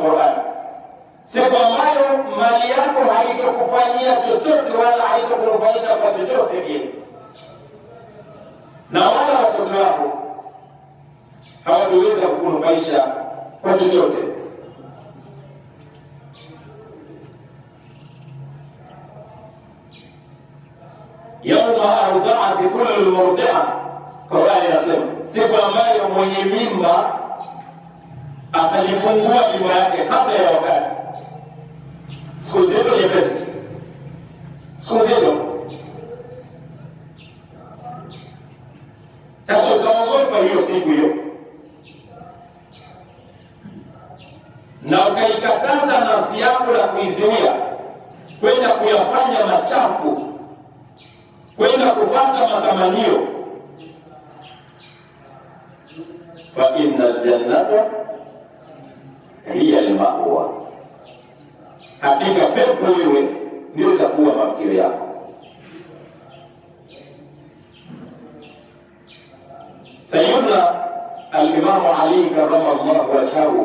Qur'an, siku ambayo mali yako haitokufanyia chochote wala haitokunufaisha kwa chochote kile, na wala watoto wako hawatoweza kukunufaisha kwa chochote. Yauma ardaati kullu murdia, Qur'ani inasema siku ambayo mwenye mimba atajifungua mimba yake kabla ya wakati. Siku zetu nyepesi, siku zetu. Sasa ukaogopa hiyo siku hiyo na ukaikataza nafsi yako na kuizuia kwenda kuyafanya machafu, kwenda kufuata matamanio, fa inna aljannata hiya almawa, hakika pepo wewe ndio itakuwa makio yako. Sayyidina Alimamu Ali karramallahu wajhahu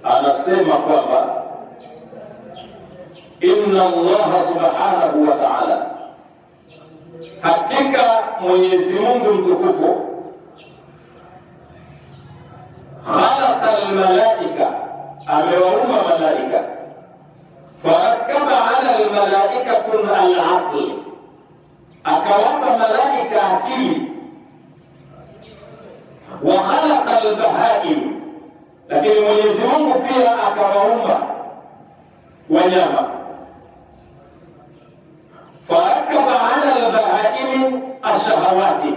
anasema kwamba inna Allaha subhanahu wa ta'ala, hakika Mwenyezi Mungu mtukufu khalaqa almalaika, amewaumba malaika, farakaba ala almalaikatun alaql, akawapa malaika akili, wa khalaqa albahaim, lakini Mwenyezi Mungu pia akawaumba wanyama, farakaba ala albahaimi ashahawati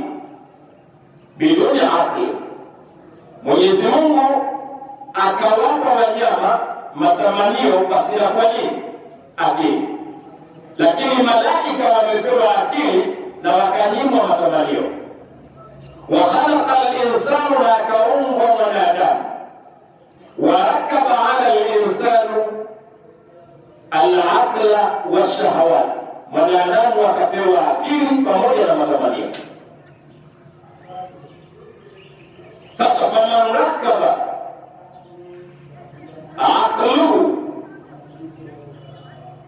biduni aqli, Mwenyezi Mungu akawapa wanyama matamanio pasina kwa nini akili, lakini malaika wamepewa akili na wakanyimwa matamanio. Wa khalaqa al-insanu, na akaumbwa mwanadamu. Wa rakaba ala al-insanu al-aqla washahawat, mwanadamu akapewa akili pamoja na matamanio. Sasa faman rakaba aqluhu,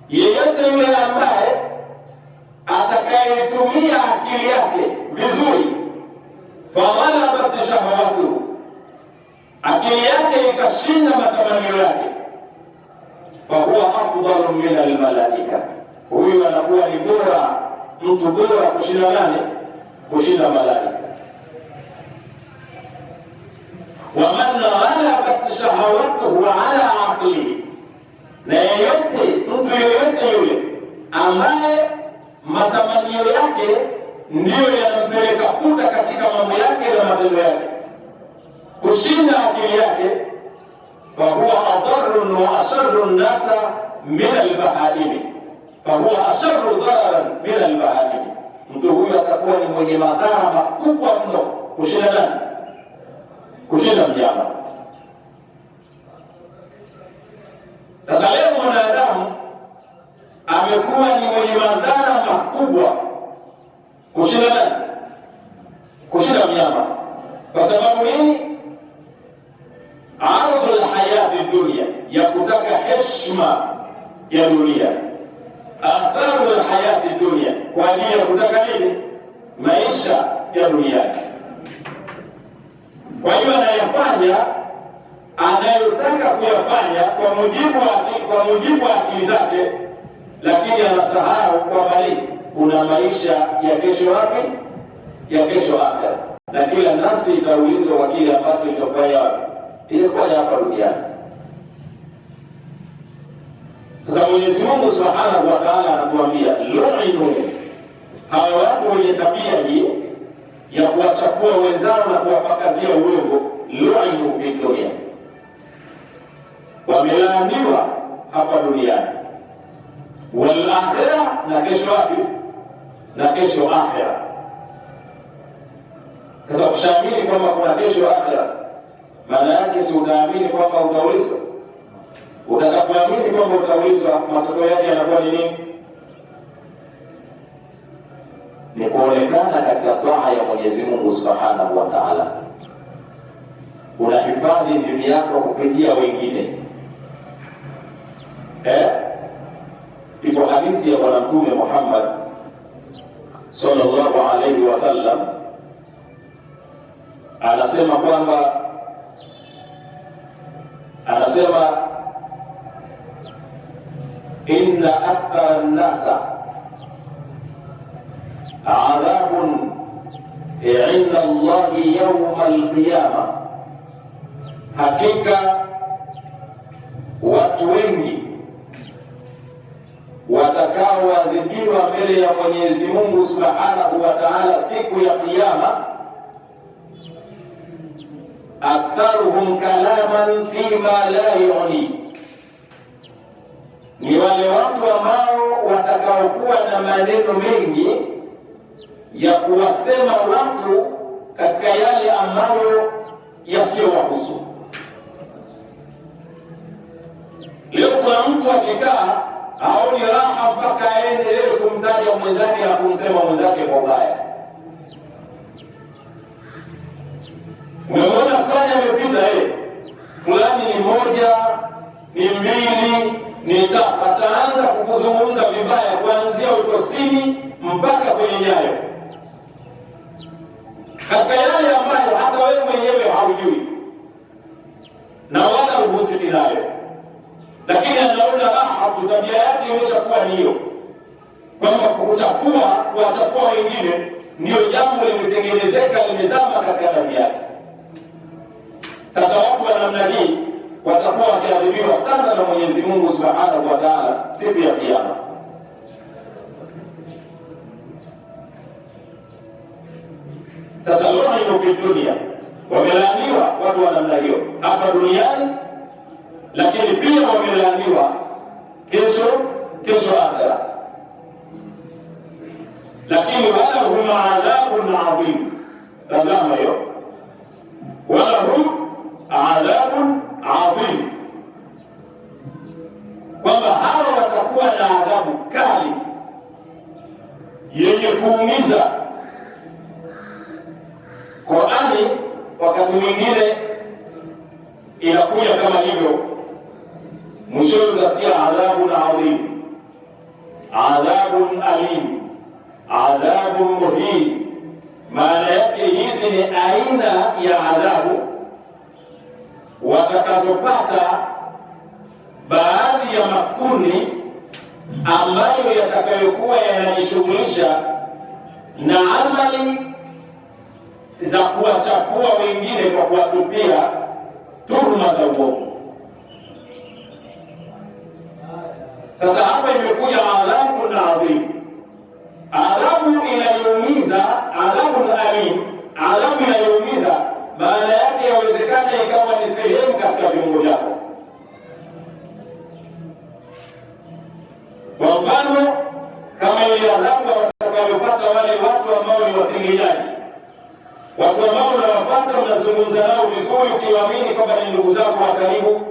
yeyote yule ambaye atakayetumia akili yake vizuri, faghalabat shahawatuhu, akili yake ikashinda matamanio yake, fahuwa afdalu min almalaika, huyu anakuwa ni bora, mtu bora kushinda nani? Kushinda malaika. Waman ghalabat shahawatuhu ala aqlihi, na yeyote mtu yoyote yule ambaye matamanio yake ndiyo yanampeleka kuta katika mambo yake na matendo yake kushinda akili yake, fahuwa adarrun wa asharru nnasa min albahaimi, fahuwa asharru dararan min albahaimi, mtu huyu atakuwa ni mwenye madhara makubwa mno kushinda nani? Kushinda mnyama. Sasa leo mwanadamu amekuwa ni mwenye madhara makubwa kushinda nani? Kushinda mnyama. Kwa sababu nini? Ardhul hayati dunia, ya kutaka heshima ya dunia, atharul hayati dunia, kwa ajili ya kutaka nini? Maisha ya duniani. Kwa hiyo anayefanya anayotaka kuyafanya kwa mujibu wa akili zake, lakini anasahau kwamba kuna maisha ya kesho wapi? Ya kesho akhera, na kila nafsi itaulizwa kwa kile ambacho itafanya wapi? Ilifanya hapa duniani. Sasa Mwenyezi Mungu Subhanahu wa Ta'ala anatuambia lu'inu, hawa watu wenye tabia hii ya kuwachafua wenzao na kuwapakazia uongo, lu'inu fi dunia, wamelaaniwa hapa duniani, wal akhira, na kesho wapi? Na kesho akhira. Sasa ushaamini kwamba kuna kesho akhira, maana yake si utaamini kwamba utaulizwa? Utakapoamini kwamba utaulizwa, matokeo yake yanakuwa ni nini? Ni kuonekana katika taa ya Mwenyezi Mungu Subhanahu wa Ta'ala. Unahifadhi dini yako kupitia wengine. Ipo hadithi ya Bwana Mtume Muhammad sallallahu alaihi wasallam anasema kwamba, anasema inna akthara nnasa adhabun inda Allahi yauma alqiyama, hakika watu wengi watakaoadhibiwa mbele ya Mwenyezi Mungu Subhanahu wa Ta'ala siku ya Kiyama, aktharuhum kalaman fima la yu'ni, ni wale watu ambao watakaokuwa na maneno mengi ya kuwasema watu katika yale ambayo yasiyowahusu. Leo kuna mtu akikaa haoni raha mpaka aendelee kumtaja mwenzake na kumsema mwenzake kwa ubaya. Umemwona fulani amepita, fulani ni moja, ni mbili, ni tatu, ataanza kukuzungumza vibaya kuanzia utosini mpaka kwenye nyayo, katika yale ambayo hata wewe mwenyewe haujui na wala uhusiki nayo, lakini anaona raha tu, tabia yake imeshakuwa ni hiyo, kwamba kuchafua, kuwachafua wengine ndiyo jambo limetengenezeka, limezama katika tabia yake. Sasa watu wa namna hii watakuwa wakiadhibiwa sana na Mwenyezi Mungu Subhanahu wa Ta'ala siku ya Kiyama. Sasa lu'inu fi dunia, wamelaaniwa watu wa namna hiyo hapa duniani, lakini pia wamelaaniwa kesho akhera. Lakini walahum adhabun adhim, tazama hiyo, walahum adhabun adhim, kwamba hawa watakuwa na adhabu kali yenye kuumiza. Qur'ani wakati mwingine inakuja kama hivyo, mwishowe utasikia adhabun adhim, adhabun alim, adhabun muhin. Maana yake hizi ni aina ya adhabu watakazopata baadhi ya makundi ambayo yatakayokuwa yanajishughulisha na amali za kuwachafua wengine kwa kuwatupia tuhuma za uongo. Sasa hapa imekuja adhabu adhim, adhabu inayoumiza, adhabu alim, adhabu inayoumiza. Maana yake yawezekana ikawa ni sehemu katika viungo vyako. Kwa mfano kama ile adhabu watakayopata wale watu ambao ni wasingiaji, watu ambao unawafuata, unazungumza nao vizuri, ukiwaamini kwamba ni ndugu zako wa karibu,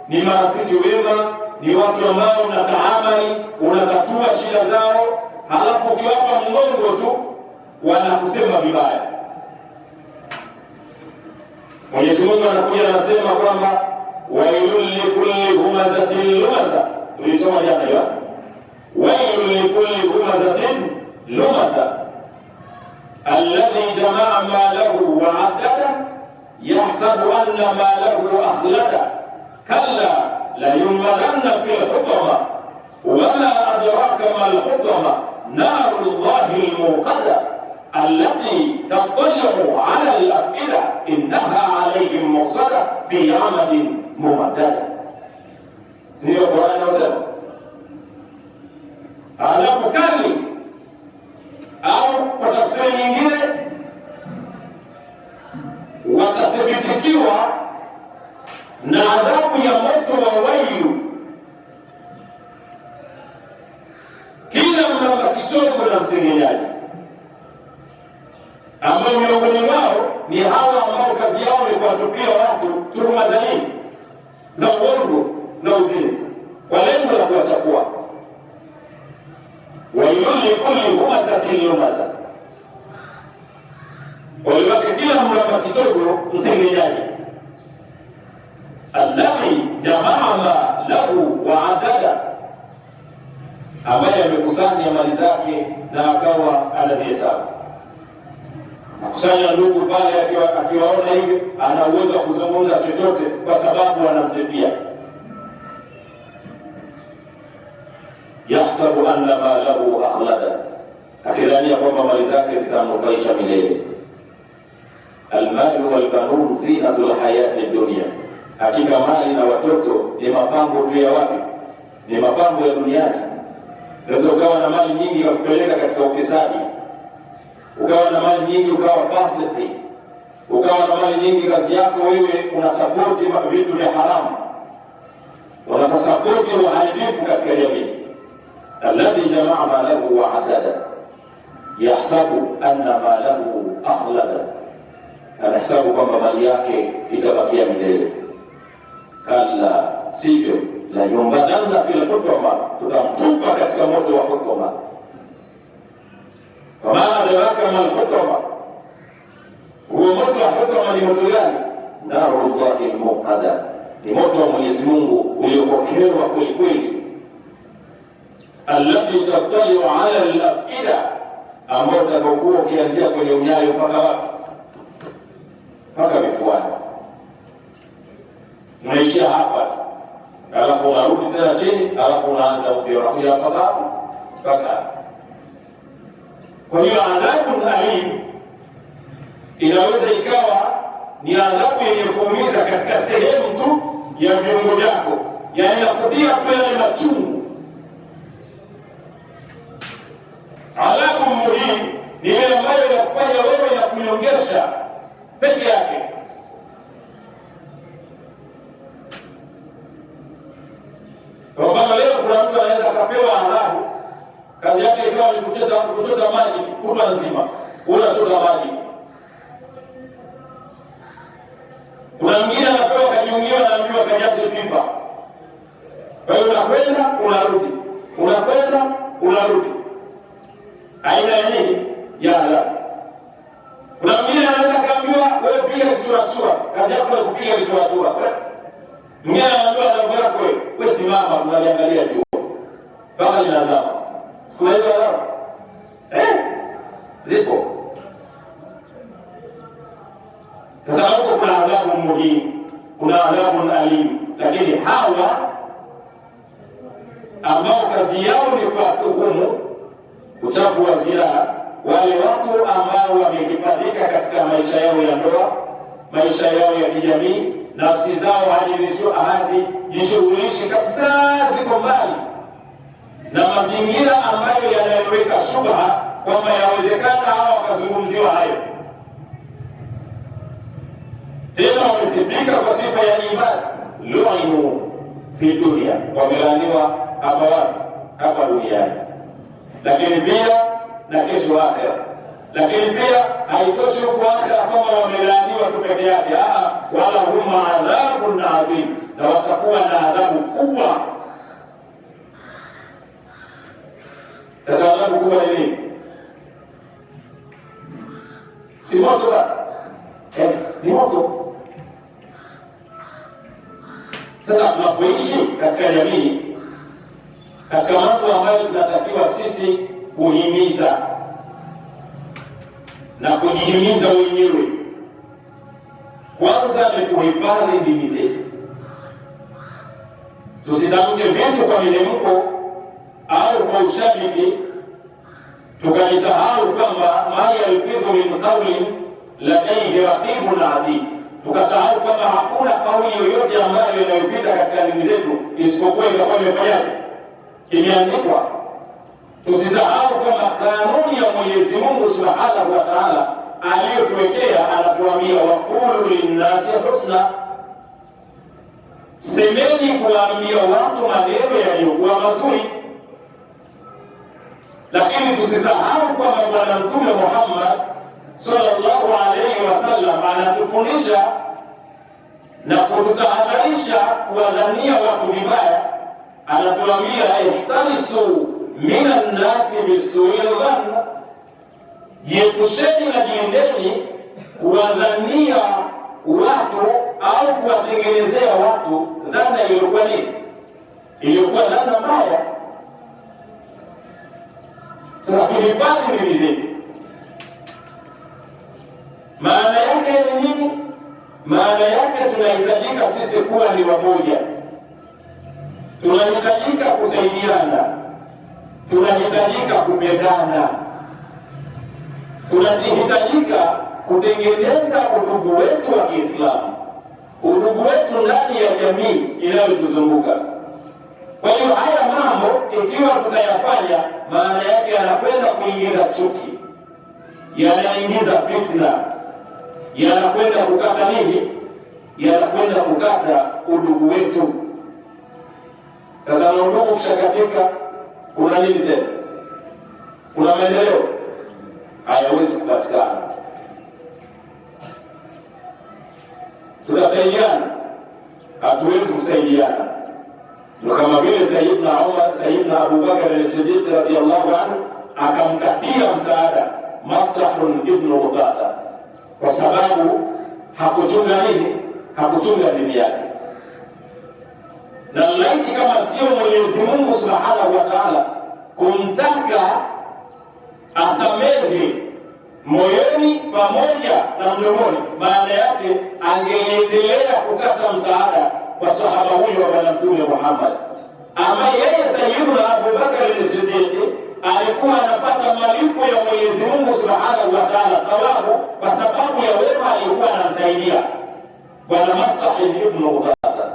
ni marafiki wema, ni watu ambao unataamali, unatatua shida zao, halafu ukiwapa mgongo tu wanakusema vibaya. Mwenyezi Mungu anakuja anasema kwamba wailul likulli humazatin lumaza, tulisoma jana hiyo, wailul likulli humazatin lumaza alladhi jamaa malahu wa addada yahsabu anna malahu akhlada kalla layunbadhanna fil hutama wama adraka mal hutama naru llahi lmuqada allati tattali'u ala al-af'ida innaha alayhim muqsada fi amadin mumaddada. Ndiyo Qur'an inasema adhabu kali, au kwa tafsiri nyingine watathibitikiwa na adhabu ya moto wa wailu, kila mlamba kichoko na msengenyaji, ambao miongoni mwao ni hawa ambao kazi yao ni kuwatupia watu tuhuma za nini, za uongo, za uzinzi, kwa lengo la kuwachafua. Wailun likulli humazatin lumaza, waliwake kila mlamba kichoko msengenyaji. Alladhi jamaa ma lahu wa adada, ambaye amekusanya mali zake na akawa anazihesabu. Kusanya ndugu pale, akiwaona hivi ana uwezo wa kuzungumza chochote kwa sababu anamsifia. Yahsabu anna malahu akhlada, akidhania kwamba mali zake zitamnufaisha milele. Almalu walbanun zinatu lhayati dunia, hakika mali na watoto ni mapambo tu ya wapi? Ni mapambo ya duniani. Unaweza ukawa na mali nyingi ya kupeleka katika ufisadi, ukawa na mali nyingi ukawa fasiki, ukawa na mali nyingi kazi yako wewe unasapoti vitu vya haramu, unasapoti uharibifu katika jamii. Alladhi jamaa malahu wa adada yahsabu anna malahu akhlada, anahesabu kwamba mali yake itabakia milele. Kalla, sivyo, la yumbadhanna fil hutama, tutamtupa katika moto wa hutama. Wama adraka mal hutama, huo moto wa hutama ni moto gani? Narullahi lmuqada, ni moto wa Mwenyezi Mungu uliopokewa kweli kweli. Allati tattaliu ala lafida, ambao utakaokuwa ukianzia kwenye unyayo mpaka wapi? Mpaka vifuani, unaishia hapa, alafu unarudi tena chini, alafu unaanza upya, unakuja mpaka hapo mpaka. Kwa hiyo adhabun alim inaweza ikawa ni adhabu yenye kuumiza katika sehemu tu ya viungo vyako, yaani nakutia tu yale machungu. Adhabu muhimu ni ile ambayo inakufanya wewe na kunyongesha peke yake. Kwa mfano leo kuna mtu anaweza akapewa adhabu, kazi yake ikawa ni kuchota maji kutwa nzima, unachota maji. Kuna mwingine anapewa kajiungiwa, anaambiwa kajaze pipa. Kwa hiyo unakwenda unarudi, unakwenda unarudi, aina ya nini ya adhabu. Kuna mwingine anaweza kaambiwa wewe piga kichurachura, kazi yako ni kupiga kichurachura. Mwingine anaambiwa adhabu yako wewe simama, unaliangalia jua mpaka linazama. Siku hizo adhabu zipo. Sasa huko kuna adhabu muhimu, kuna adhabu alimu, lakini hawa ambao kazi yao ni kuwatuhumu uchafu wa silaha, wale watu ambao wamehifadhika katika maisha yao ya ndoa, maisha yao ya kijamii, nafsi zao hazijishughulishi kabisa, ziko mbali na mazingira ambayo yanayoweka shubha kwamba yawezekana hawa wakazungumziwa hayo. Tena wamesifika kwa sifa ya imani, luinu fi dunia, wamelaaniwa hapa wapi? Hapa duniani, lakini pia na kesho akhera. Lakini pia haitoshi huku akhera kwamba wamelaaniwa tu peke yake, wala hum adhabun adhim, na watakuwa na adhabu kubwa. Sasa adhabu kubwa ni nini? Si moto ba? Ni moto. Sasa tunapoishi katika jamii, katika mambo ambayo tunatakiwa sisi kuhimiza na kujihimiza wenyewe, kwanza ni kuhifadhi dini zetu. Tusitamke vitu kwa mihemko au kwa ushabiki tukajisahau kwamba ma yalfidhu min qawlin ladayhi raqibun atid, tukasahau kwamba hakuna kauli yoyote ambayo inayopita katika dini zetu isipokuwa itakuwa imefanyaje, imeandikwa. Tusisahau kwamba kanuni ya Mwenyezi Mungu Subhanahu wa Ta'ala aliyotuwekea, anatuambia waqulu linnasi husna, semeni kuwaambia watu maneno yaliyokuwa mazuri. Lakini tusisahau kwamba Bwana Mtume Muhammad sallallahu alaihi wasallam anatufundisha na kututahadharisha kuwadhania watu vibaya. Anatuambia ihtarisu minan nasi bisui dhann, jiepusheni na jilindeni kuwadhania watu au kuwatengenezea watu dhana iliyokuwa nini, iliyokuwa dhana mbaya. Sasa tuhifadhi ndimi zetu. Maana yake ni nini? Maana yake tunahitajika sisi kuwa ni wamoja, tunahitajika kusaidiana, tunahitajika kupendana, tunahitajika kutengeneza udugu wetu wa Kiislamu, udugu wetu ndani ya jamii inayotuzunguka. Kwa hiyo haya mambo ikiwa tutayafanya, maana yake yanakwenda kuingiza chuki, yanaingiza fitna, yanakwenda kukata nini? Yanakwenda kukata udugu wetu. Sasa na udugu ukishakatika, kuna nini tena? Kuna maendeleo? Hayawezi kupatikana. Tutasaidiana? Hatuwezi kusaidiana. Ndio kama vile Sayyidna Umar, Sayyidna Abu Bakar as-Siddiq radhiyallahu anhu akamkatia msaada Mastahun ibn Uthatha kwa sababu hakuchunga nini? Hakuchunga dini yake. Na laiti kama sio Mwenyezi Mungu Subhanahu wa Ta'ala kumtaka asamehe moyoni pamoja na mdomoni, maana yake angeendelea kukata msaada kwa sahaba huyo wa Bwana Mtume Muhammad, ambaye yeye Sayyiduna Abu Bakar as-Siddiq alikuwa anapata malipo ya Mwenyezi Mungu Subhanahu wa Ta'ala, thawabu kwa sababu ya wema alikuwa anamsaidia Bwana Mastah ibn Uthatha.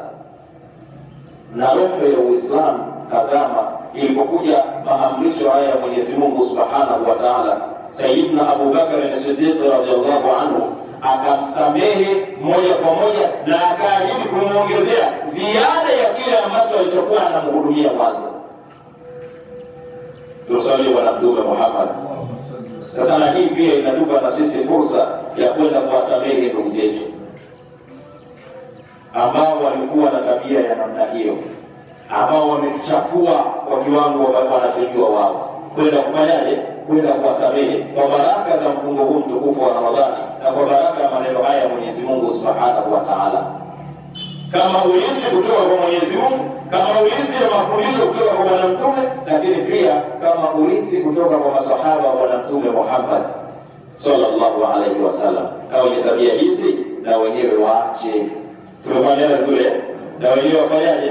Na roho ya Uislamu, tazama, ilipokuja maamrisho haya ya Mwenyezi Mungu Subhanahu wa Ta'ala, Sayyidina Abu Bakar as-Siddiq radhiyallahu anhu akamsamehe moja kwa moja na akaahidi kumwongezea ziada ya kile ambacho alichokuwa anamhudumia mwanzo. Tusali Bwana Mtume Muhammad. Sasa na hii pia inatupa na sisi fursa ya kwenda kuwasamehe ndugu zetu ambao walikuwa na tabia ya namna hiyo, ambao wametuchafua kwa kiwango wanachojua wao, kwenda kufanyaje? Kwenda kuwasamehe kwa baraka za mfungo huu mtukufu wa Ramadhani na kwa baraka ya maneno haya ya Mwenyezi Mungu Subhanahu wa Ta'ala, kama urithi kutoka kwa Mwenyezi Mungu, kama urithi ya mafundisho kutoka kwa Bwana Mtume, lakini pia kama urithi kutoka kwa masahaba wa Bwana Mtume Muhammad sallallahu alaihi wasallam. Na wenye tabia hizi na wenyewe waache. Tumefanyana vizuri, na wenyewe wafanyaje?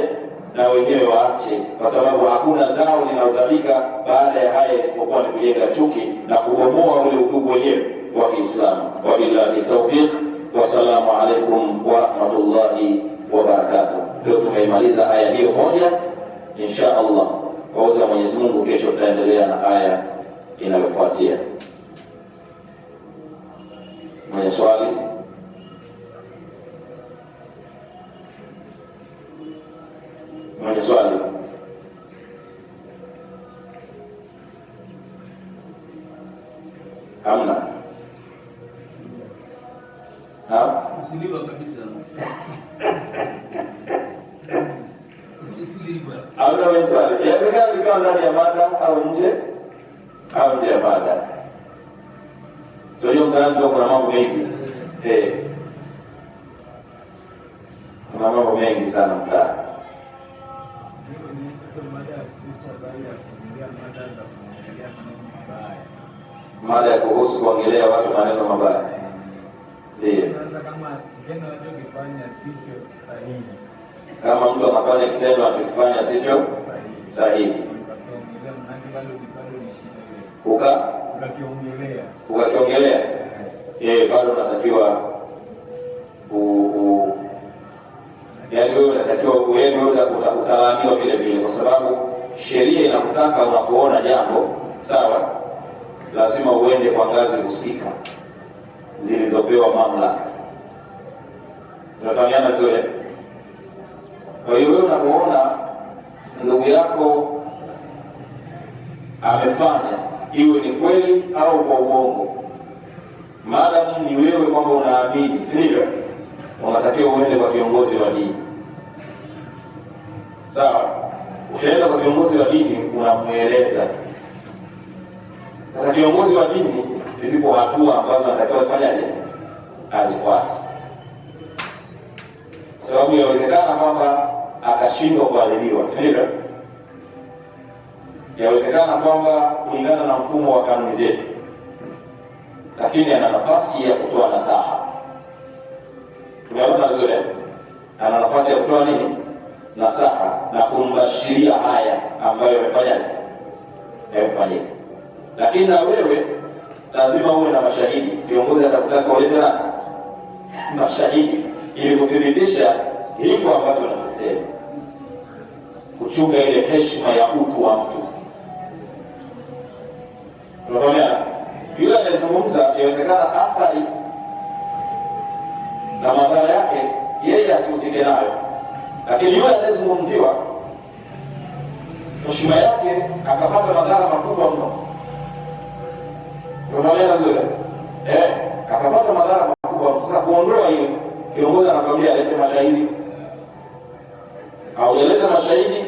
Na wenyewe waache, kwa sababu hakuna zao linalozalika baada ya haya isipokuwa ni kujenga chuki na kubomoa ule udugu wenyewe wa Kiislamu. Wabillahi tawfiq, wassalamu alaikum warahmatullahi wabarakatuh. Leo tumeimaliza aya hiyo moja, insha Allah kwa uwezo wa Mwenyezi Mungu, kesho tutaendelea na aya inayofuatia. Mwenye swali? Mwenye swali? Hamna? Usiliva kabisa. Usiliva. Hamna mwenye swali? Inawezekana likawa ndani ya mada au nje au nje ya mada. Sio hiyo, mtaani ndio kuna mambo mengi. Eh. Kuna mambo mengi sana mtaani. Mada ya kuhusu kuongelea watu maneno mabaya. Ndiyo. Sasa kama kitendo anachokifanya sicho sahihi, Kama mtu anafanya kitendo akifanya sicho sahihi, sahihi, ukakiongelea, manake bado bado ni shida ile, ukakiongelea ukakiongelea, eh, bado unatakiwa yaani wewe unatakiwa yaani wewe utalaaniwa vile vile, kwa sababu sheria inakutaka unapoona jambo sawa, lazima uende kwa ngazi husika zilizopewa mamlaka. Tunafahamiana sio? Kwa hiyo wewe unapoona ndugu yako amefanya, iwe ni kweli au kwa uongo, maadamu ni wewe kwamba unaamini, si ndivyo? Unatakiwa uende kwa kiongozi wa dini, sawa? Ukienda kwa kiongozi wa dini unamweleza. Sasa kiongozi wa dini zipo hatua ambazo anatakiwa kufanyaje, azifuate. Kwa sababu yawezekana kwamba akashindwa kuadhibiwa, si ndivyo? Yawezekana kwamba kulingana na mfumo wa kanuni zetu, lakini ana nafasi ya kutoa nasaha. Tumeona zile, ana nafasi ya kutoa nini? Nasaha na kumbashiria haya ambayo yamefanya yamefanyika. Lakini na wewe lazima uwe na mashahidi. Kiongozi atakutaka ulete na mashahidi ili kuthibitisha hiko ambacho unakisema, kuchunga ile heshima ya utu wa mtu. Unaona, yule anayezungumza inawezekana athari na madhara yake yeye asihusike nayo, lakini yule anayezungumziwa heshima yake akapata madhara makubwa mno. Unaona vizuri eh, akapata madhara makubwa. Sasa kuondoa hiyo, kiongozi anakwambia alete mashahidi, aujaleta mashahidi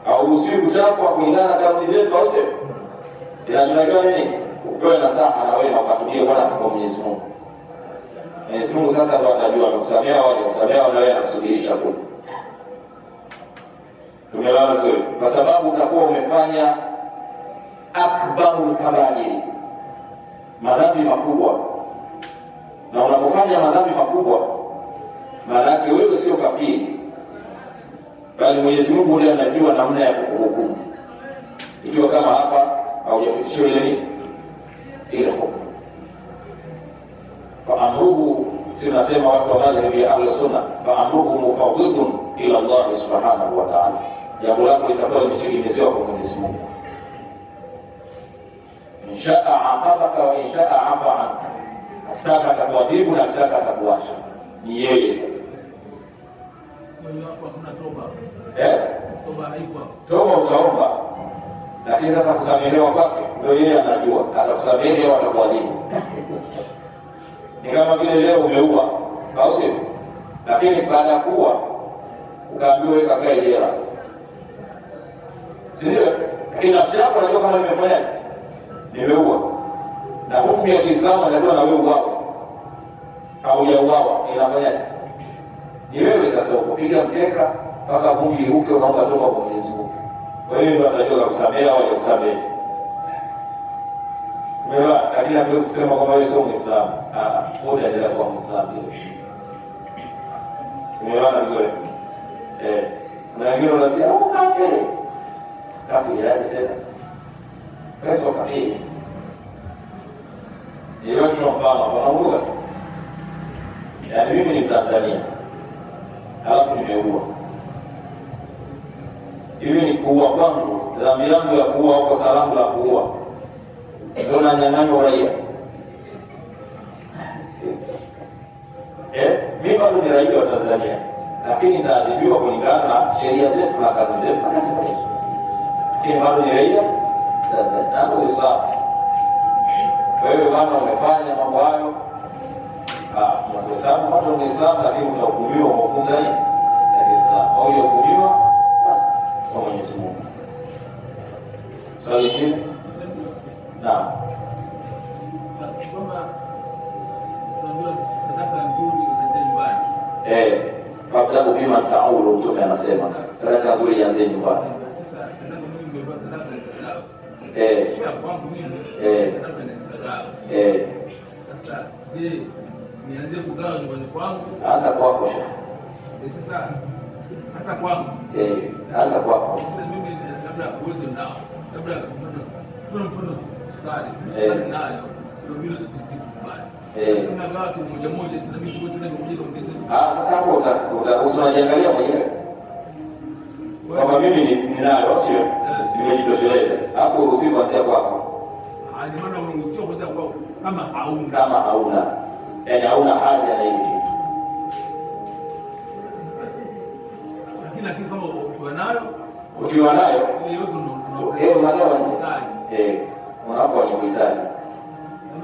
au usiwi kuchapwa kulingana na kanuni zetu, au sio? Inachotakiwa nini? Upewe nasaha na wewe na ukatumie Bwana kwa Mwenyezi Mungu. Mwenyezi Mungu sasa ndo atajua amekusamea au hajakusamea, na wewe anasubirisha kule. Tumeelewana vizuri? Kwa sababu utakuwa umefanya akbarul kabairi, madhambi makubwa. Na unapofanya madhambi makubwa, maana yake wewe sio kafiri, bali Mwenyezi Mungu ndiye anajua namna ya kukuhukumu. Ikiwa kama hapa haujapitishiwa ile nini, ile hukumu, fa amruhu, si nasema watu wa madhhabi ya Ahlus Sunna, fa amruhu mufawwidun ila Allah subhanahu wa ta'ala, jambo lako litakuwa limetegemezewa kwa Mwenyezi Mungu. Inshaa aqabaka wa inshaa afa anka, akitaka atakuadhibu na akitaka atakuacha, ni yeye sasa. Kwa hiyo hapo hakuna toba. Eh, Toba haiko. toba utaomba, lakini sasa kusamehewa kwake ndio yeye anajua, atakusamehe au atakuadhibu. Ni kama vile leo umeua, au sio? Lakini baada ya kuua ukaambiwa wewe kakae jela, si ndio? Lakini nafsi yako anajua kama nimefanyaje, nimeua, na hukumu ya Kiislamu anajua na wewe uwawe au hujauawa, inafanyaje? Ni wewe sasa ukupiga mkeka mpaka vumbi iruke, unaomba toba kwa Mwenyezi Mungu. Kwa hiyo ndio atajua kusamehe au hajakusamehe. Umeelewa? Lakini hatuwezi kusema kwamba wewe sio Muislamu. Ah, wewe utaendelea kuwa Muislamu vile. Umeelewa vizuri? Eh, na wengine wanasikia oh, kafiri. Kafiri aje tena? Wewe sio kafiri. Yeyote mfano, wanaua. Yaani mimi ni Mtanzania. Halafu nimeua. Hivi ni kuua kwangu, dhambi yangu ya kuua au kosa langu la kuua, ndio nanyang'anywa uraia? Eh, mimi bado ni raia wa Tanzania, lakini nitaadhibiwa kulingana na sheria zetu na kanuni zetu na katiba yetu, lakini bado ni raia Tanzania na Uislamu. Kwa hiyo kama umefanya mambo hayo, tunakuhesabu bado Muislamu, lakini utahukumiwa kwa kufunza nini ya Kiislamu au hukumiwa basi kwa Mwenyezi Mungu. Swali lingine? Naam. Kwamba tunajua sadaka nzuri unaanzia nyumbani. Eh, fabdau biman taulu, Mtume anasema sadaka nzuri ianzie nyumbani. Sasa sadaka mimi nimetoa sadaka nitagawa. Sio kwangu mimi. Sadaka nitagawa. Sasa je, nianzie kugawa nyumbani kwangu? Hata kwako. Sasa hata kwangu. Eh, hata kwako. Sasa mimi labda uwezo nao. Labda mfano sukari. Sukari nayo. Ndio vile tusikubali. Sasa nagawa tu moja moja, sasa mimi sio tena kuongeza ongeza. Ah, sasa hapo unajiangalia mwenyewe. Kama mimi ninayo, sio? Nimejitosheleza. Hapo usiku kuanzia kwako. Ah, ni maana unaruhusiwa kuanzia kwako kama hauna. Kama hauna. Yaani hauna haja na hili kitu. Lakini kama ukiwa nayo, Ukiwa nayo, ile yote eh, unagawa unahitaji. Eh, unapo wenye kuhitaji.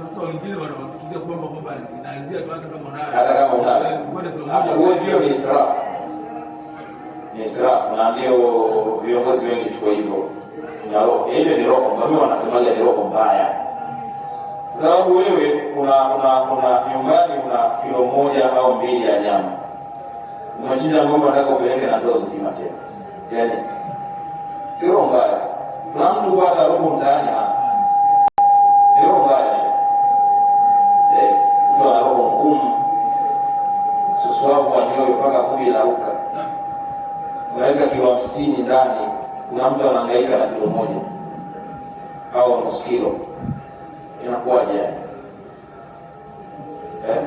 Sasa wengine wanafikiria kwamba inaanzia tu hata kama unayo. Hata kama unayo. Kwenda kilo Hapo moja. huo ndio ni israfu. Ni israfu, na ndio viongozi wengi tuko hivyo. Na roho, ile ni roho, mbaya, wanasemaga ni roho mbaya. Kwa sababu wewe una nyumbani una kilo 1 au 2 ya nyama. Umechinja ng'ombe unataka upeleke na ndoo nzima tena. Yaani si roho mbaya. Kuna mtu kwa hata roho mtaani hapa. Ni roho mbaya. Yes, mtu ana roho ngumu. Susuavu wa nyoyo mpaka vumbi inaruka. Unaweka kilo 50 ndani, kuna mtu anahangaika na kilo 1 au nusu kilo. Inakuwaje? Eh?